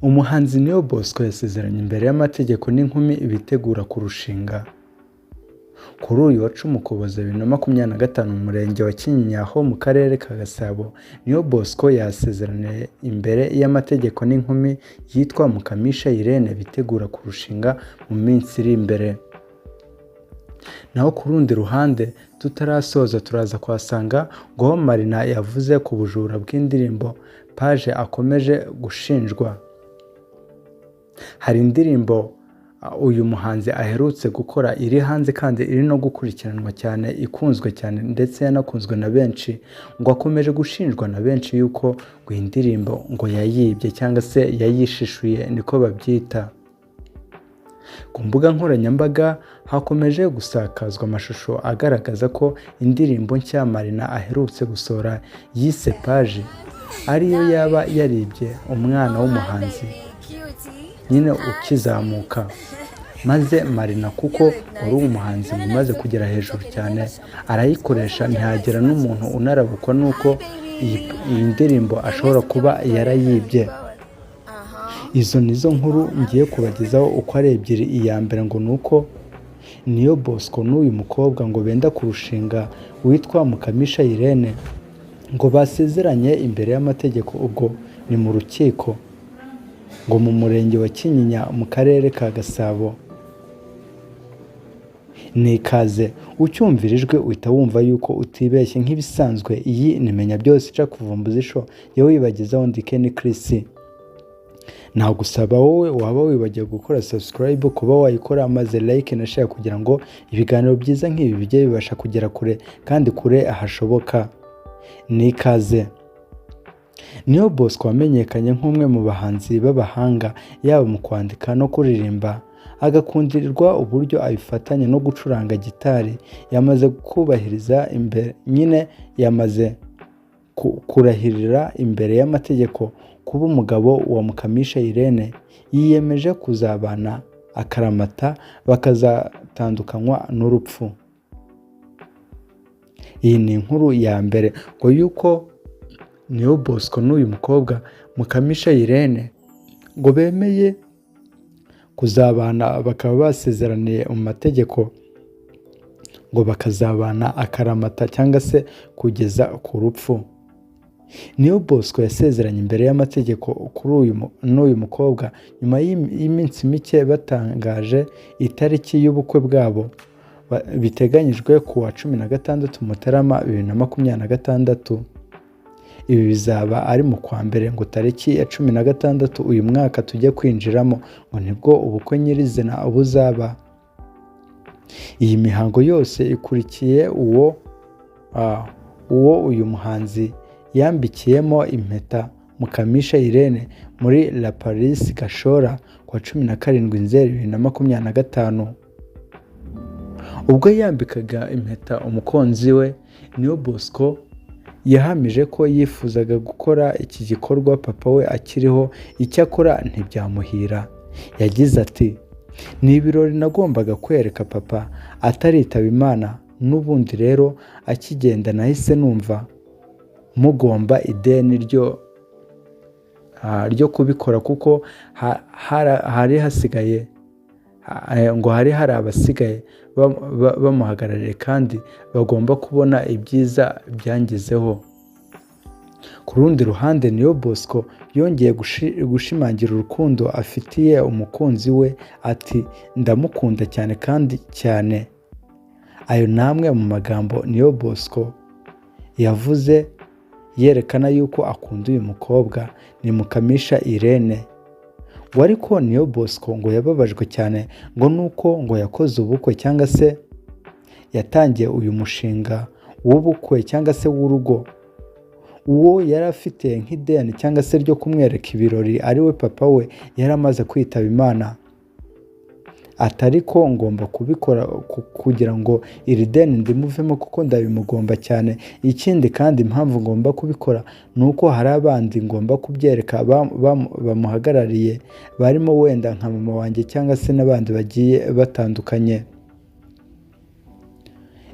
Umuhanzi Niyo Bosco yasezeranye imbere y'amategeko n'inkumi bitegura kurushinga. Kuri uyu wa 10 Ukuboza 2025 mu Murenge wa Kinyinya ho mu Karere ka Gasabo, Niyo Bosco yasezeraniye imbere y'amategeko n'inkumi yitwa Mukamisha Irene bitegura kurushinga mu minsi iri imbere. Naho ku rundi ruhande tutarasoza, turaza kuhasanga ngo Marina yavuze ku bujura bw'indirimbo Paje akomeje gushinjwa. Hari indirimbo uyu muhanzi aherutse gukora iri hanze kandi iri no gukurikiranwa cyane, ikunzwe cyane ndetse yanakunzwe na benshi, ngo akomeje gushinjwa na benshi yuko ngo iyi ndirimbo ngo yayibye cyangwa se yayishishuye, niko babyita. Ku mbuga nkoranyambaga hakomeje gusakazwa amashusho agaragaza ko indirimbo nshya Marina aherutse gusohora yise Paje ariyo yaba yaribye umwana w'umuhanzi nyine ukizamuka, maze Marina, kuko wari umuhanzi umaze kugera hejuru cyane, arayikoresha, ntihagira n'umuntu unarabukwa n'uko iyi ndirimbo ashobora kuba yarayibye. Izo nizo nkuru ngiye kubagezaho uko ari ebyiri. Iya mbere ngo ni uko Niyo Bosco n'uyu mukobwa ngo benda kurushinga witwa Mukamisha Irene ngo basezeranye imbere y'amategeko, ubwo ni mu rukiko ngo mu Murenge wa Kinyinya mu Karere ka Gasabo. Ni ikaze. Ucyumvira ijwi uhita wumva yuko utibeshye. Nk'ibisanzwe, iyi ni Menya Byose ica kuvumbuza isho yewe wibagezaho, ndi Ken Chris. Nagusaba wowe waba wibagiwe gukora subscribe kuba wayikora, maze like na share, kugira ngo ibiganiro byiza nk'ibi bijye bibasha kugera kure kandi kure hashoboka. Ni ikaze. Niyo Bosco wamenyekanye nk'umwe mu bahanzi b'abahanga, yaba mu kwandika no kuririmba, agakundirwa uburyo abifatanya no gucuranga gitari, yamaze kubahiriza imbere nyine, yamaze kurahirira imbere y'amategeko kuba umugabo wa Mukamisha Irene, yiyemeje kuzabana akaramata bakazatandukanywa n'urupfu. Iyi ni inkuru ya mbere, ngo yuko Niyo Bosco n'uyu mukobwa Mukamisha Irene ngo bemeye kuzabana, bakaba basezeraniye mu mategeko ngo bakazabana akaramata cyangwa se kugeza ku rupfu. Niyo Bosco yasezeranye imbere y'amategeko kuri uyu n'uyu mukobwa nyuma y'iminsi mike batangaje itariki y'ubukwe bwabo biteganyijwe ku wa 16 Mutarama 2026. Ibi bizaba ari mu kwa mbere, ngo tariki ya 16 uyu mwaka tujya kwinjiramo, ngo nibwo ubukwe nyirizina buzaba. Iyi mihango yose ikurikiye uwo uyu muhanzi yambikiyemo impeta Mukamisha Irene muri La Paris Gashora ku wa 17 Nzeri 2025. Ubwo yambikaga impeta umukunzi we, Niyo Bosco yahamije ko yifuzaga gukora iki gikorwa papa we akiriho, icyakora ntibyamuhira. Yagize ati: "Ni ibirori nagombaga kwereka papa ataritaba Imana, n'ubundi rero akigenda nahise numva mugomba ideni ryo kubikora, kuko hari hasigaye ngo hari hari abasigaye bamuhagarariye kandi bagomba kubona ibyiza byangezeho." Ku rundi ruhande, Niyo Bosco yongeye gushimangira urukundo afitiye umukunzi we, ati: "Ndamukunda cyane kandi cyane." Ayo ni amwe mu magambo Niyo Bosco yavuze yerekana yuko akunda uyu mukobwa, ni Mukamisha Irene. Ngo ariko Niyo Bosco ngo yababajwe cyane ngo nuko ngo yakoze ubukwe cyangwa se yatangiye uyu mushinga w'ubukwe cyangwa se w'urugo, uwo yari afite nk'ideni cyangwa se ryo kumwereka ibirori, ari we papa we, yari amaze kwitaba Imana. Atari ko ngomba kubikora kugira ngo iri deni ndimuvemo, kuko ndabimugomba cyane. Ikindi kandi, impamvu ngomba kubikora ni uko hari abandi ngomba kubyereka bamuhagarariye, barimo wenda nka mama wanjye cyangwa se n'abandi bagiye batandukanye.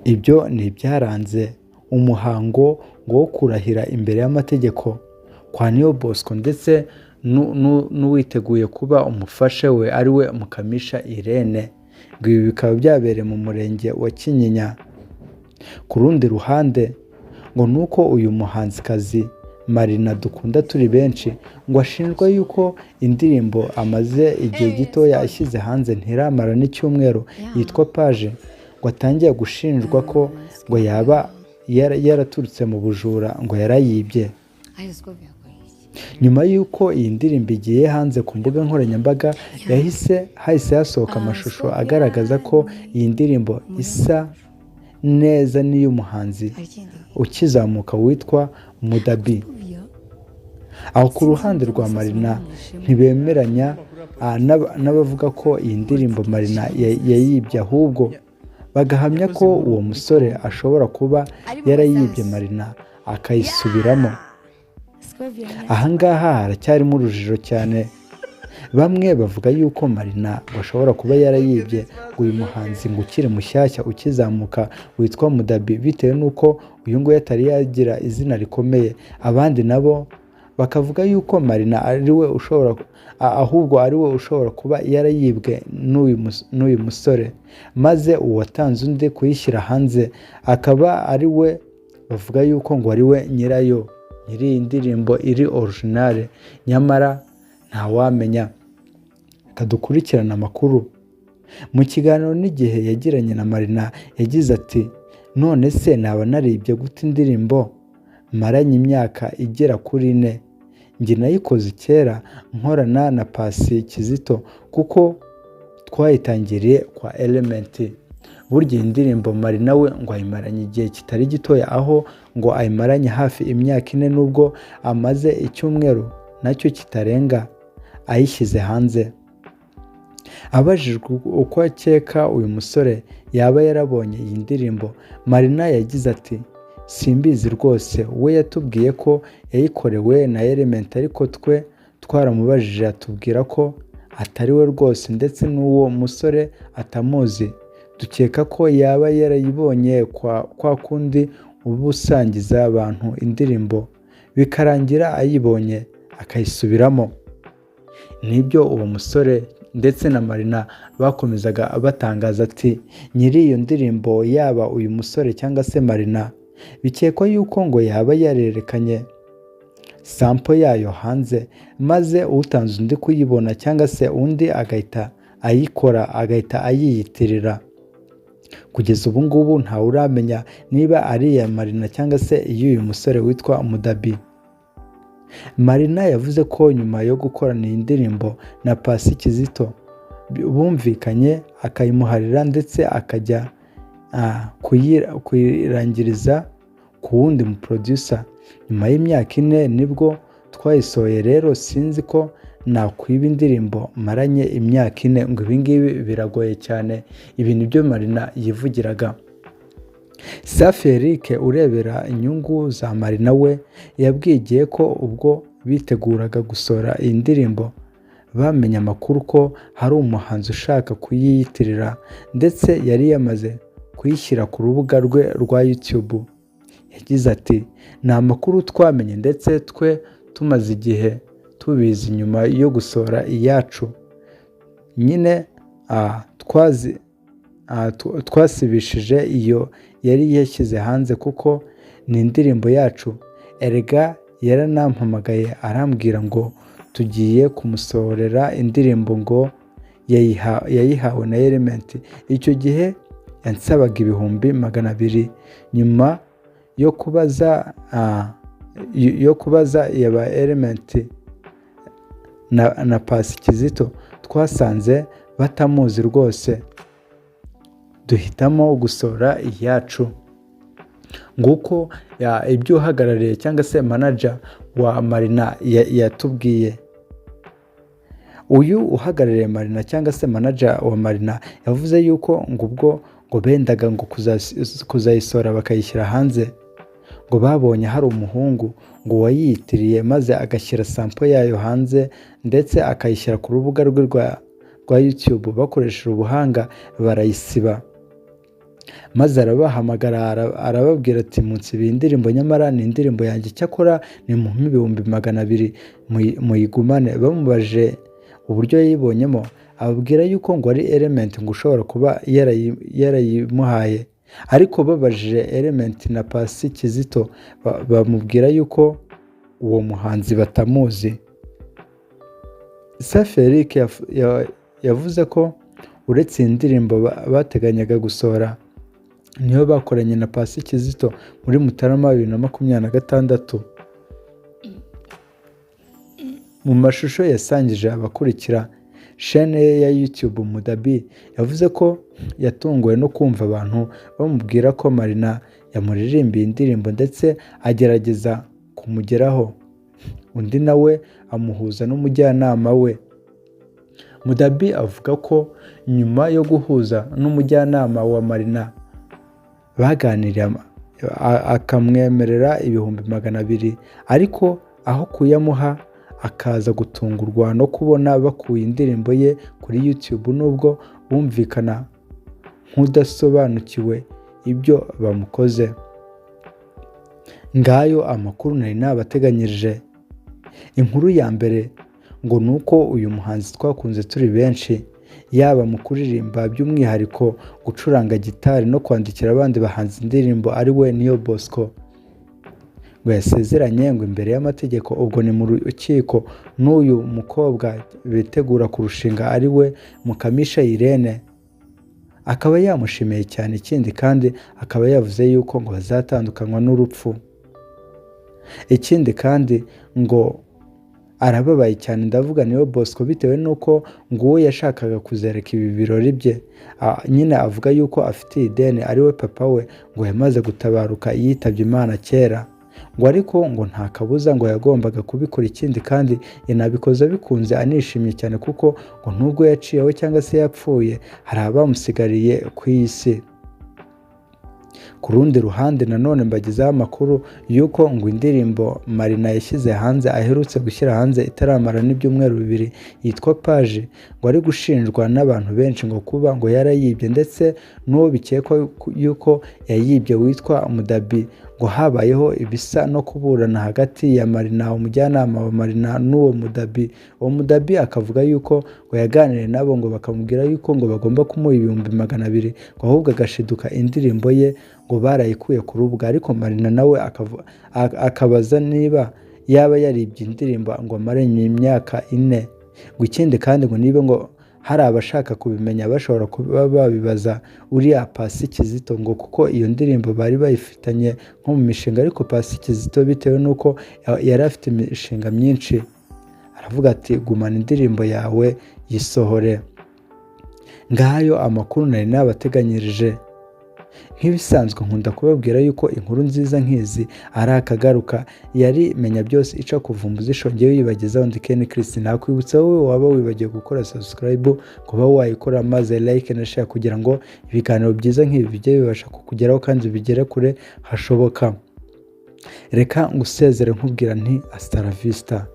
Ibyo ni ibyaranze umuhango ngo wo kurahira imbere y'amategeko kwa Niyo Bosco ndetse n'uwiteguye kuba umufasha we, ari we Mukamisha Irene. Ngo ibi bikaba byabereye mu murenge wa Kinyinya. Ku rundi ruhande ngo ni uko uyu muhanzikazi Marina dukunda turi benshi ngo ashinjwa yuko indirimbo amaze igihe gitoya ashyize hanze, ntiramara n'icyumweru, yitwa Paje, ngo atangiye gushinjwa ko ngo yaba yaraturutse mu bujura, ngo yarayibye. Nyuma y'uko iyi ndirimbo igiye hanze ku mbuga nkoranyambaga, hahise hasohoka amashusho agaragaza ko iyi ndirimbo isa neza n'iy'umuhanzi ukizamuka witwa Mudabi. Aho ku ruhande rwa Marina ntibemeranya n'abavuga ko iyi ndirimbo Marina yayibye, ahubwo bagahamya ko uwo musore ashobora kuba yarayibye Marina akayisubiramo. Ahangaha haracyarimo urujijo cyane. Bamwe bavuga yuko Marina ngo ashobora kuba yarayibye ngo uyu muhanzi ngo ukiri mushyashya ukizamuka witwa Mudabi, bitewe n'uko uyu nguyu atari yagira izina rikomeye. Abandi nabo bakavuga yuko Marina ari we ushobora, ahubwo ari we ushobora kuba yarayibwe n'uyu musore, maze uwatanze undi kuyishyira hanze akaba ari we bavuga yuko ngo ari we nyirayo, nyiri iyi ndirimbo iri original. Nyamara ntawamenya, reka dukurikirane amakuru. Mu kiganiro n'igihe yagiranye na Marina, yagize ati: "None se naba naribye gute indirimbo maranye imyaka igera kuri 4? Njye nayikoze kera nkorana na Pasi Kizito, kuko twayitangiriye kwa Element." Burya iyi ndirimbo Marina we ngo ayimaranye igihe kitari gitoya, aho ngo ayimaranye hafi imyaka 4, nubwo amaze icyumweru nacyo kitarenga ayishyize hanze. Abajijwe uko akeka uyu musore yaba yarabonye iyi ndirimbo, Marina yagize ati: "Simbizi rwose, we yatubwiye ko yayikorewe na Element, ariko twe twaramubajije atubwira ko atari we rwose, ndetse n'uwo musore atamuzi. Dukeka ko yaba yarayibonye kwa kundi uba usangiza abantu indirimbo, bikarangira ayibonye akayisubiramo." Nibyo uwo musore ndetse na Marina bakomezaga batangaza ati nyiri iyo ndirimbo, yaba uyu musore cyangwa se Marina, bikekwa yuko ngo yaba yarerekanye sample yayo hanze, maze utanze undi kuyibona cyangwa se undi agahita ayikora, agahita ayiyitirira. Kugeza ubu ngubu ntawe uramenya niba ari iya Marina cyangwa se iy'uyu musore witwa Mudabi. Marina yavuze ko nyuma yo gukorana iyi ndirimbo na Pasi Kizito bumvikanye, akayimuharira ndetse akajya kuyirangiriza ku wundi mu producer. "Nyuma y'imyaka 4 nibwo twayisohoye, rero sinzi ko nakwiba indirimbo maranye imyaka 4." Ngo ibi ngibi biragoye cyane. Ibi ni byo Marina yivugiraga. Safi Eric urebera inyungu za Marina we yabwiye Igihe ko ubwo biteguraga gusohora iyi ndirimbo bamenye amakuru ko hari umuhanzi ushaka kuyiyitirira, ndetse yari yamaze kuyishyira ku rubuga rwe rwa YouTube. Yagize ati: "Ni amakuru twamenye, ndetse twe tumaze igihe tubizi. Nyuma yo gusohora iyacu nyine twasibishije iyo yari yashyize hanze, kuko ni indirimbo yacu. Erega yaranampamagaye arambwira ngo tugiye kumusohorera indirimbo, ngo yayihawe na Element. Icyo gihe yansabaga 200,000. Nyuma yo kubaza yaba Element na Pasi Kizito, twasanze batamuzi rwose, duhitamo gusohora iyacu." Nguko ibyo uhagarariye cyangwa se manager wa Marina yatubwiye. Uyu uhagarariye Marina cyangwa se manager wa Marina yavuze yuko ngo ubwo ngo bendaga ngo kuzayisohora bakayishyira hanze, ngo babonye hari umuhungu ngo wayiyitiriye, maze agashyira sample yayo hanze, ndetse akayishyira ku rubuga rwe rwa YouTube. Bakoresheje ubuhanga barayisiba. Maze arabahamagara, arababwira ati: "Munsi iyi ndirimbo, nyamara ni indirimbo yanjye, cyakora ni mu 200,000 muyigumane." Bamubajije uburyo yayibonyemo, ababwira yuko ngo ari Element ngo ushobora kuba yarayimuhaye. Ariko babajije Element na Pasi Kizito, bamubwira yuko uwo muhanzi batamuzi. Safi Eric yavuze ko uretse iyi ndirimbo bateganyaga gusohora, niyo bakoranye na Pasi Kizito muri Mutarama 2026. Mu mashusho yasangije abakurikira shene ye ya YouTube, Mudabi yavuze ko yatunguwe no kumva abantu bamubwira ko Marina yamuririmbiye indirimbo, ndetse agerageza kumugeraho, undi nawe amuhuza n'umujyanama we. Mudabi avuga ko nyuma yo guhuza n'umujyanama wa Marina baganiriye, akamwemerera 200,000, ariko aho kuyamuha akaza gutungurwa no kubona bakuye indirimbo ye kuri YouTube, nubwo bumvikana nk'udasobanukiwe ibyo bamukoze. Ngayo amakuru nari nabateganyirije. Inkuru ya mbere ngo ni uko uyu muhanzi twakunze turi benshi, yaba mu kuririmba, by'umwihariko gucuranga gitari no kwandikira abandi bahanzi indirimbo, ari we Niyo Bosco, ngo yasezeranye ngo imbere y'amategeko, ubwo ni mu rukiko, n'uyu mukobwa bitegura kurushinga, ari we Mukamisha Irene, akaba yamushimiye cyane. Ikindi kandi akaba yavuze yuko ngo bazatandukanywa n'urupfu. Ikindi kandi ngo arababaye cyane, ndavuga Niyo Bosco, bitewe n'uko ngo uwo yashakaga kuzereka ibi birori bye nyine avuga yuko afitiye ideni, ari we papa we, ngo yamaze gutabaruka, yitabye Imana kera, ngo ariko ngo nta kabuza ngo yagombaga kubikora. Ikindi kandi yanabikoze bikunze, anishimye cyane, kuko ngo nubwo yaciyeho cyangwa se yapfuye, hari abamusigariye ku iyi si. Ku rundi ruhande nanone mbagezaho amakuru y'uko ngo indirimbo Marina yashyize hanze, aherutse gushyira hanze itaramara n'ibyumweru 2, yitwa Paji, ngo ari gushinjwa n'abantu benshi ngo kuba ngo yarayibye, ndetse n'uwo bikekwa yuko yayibye witwa Mudabi. Ngo habayeho ibisa no kuburana hagati ya Marina, umujyanama wa Marina n'uwo Mudabi. Uwo Mudabi akavuga yuko ngo yaganiriye nabo, ngo bakamubwira yuko ngo bagomba kumuha 200,000, ngo ahubwo agashiduka indirimbo ye ngo barayikuye ku rubuga. Ariko Marina nawe akabaza niba yaba yaribye indirimbo ngo amaranye imyaka 4, ngo ikindi kandi ngo niba ngo hari abashaka kubimenya bashobora kuba babibaza uriya Pasi Kizito, ngo kuko iyo ndirimbo bari bayifitanye nko mu mishinga. Ariko Pasi Kizito, bitewe n'uko yari afite imishinga myinshi, aravuga ati: "Gumana indirimbo yawe, yisohore." Ngayo amakuru nari nabateganyirije. Nk'ibisanzwe nkunda kubabwira yuko inkuru nziza nk'izi ari akagaruka. Yari Menya Byose ica kuvumbuza ishongeye wibagezaho. Ndi Ken Chris. Nakwibutsa wowe waba wibagiwe gukora subscribe kuba wayikora, maze like na share, kugira ngo ibiganiro byiza nk'ibi bijye bibasha kukugeraho kandi bigere kure hashoboka. Reka ngusezere nkubwira nti: "Hasta la vista."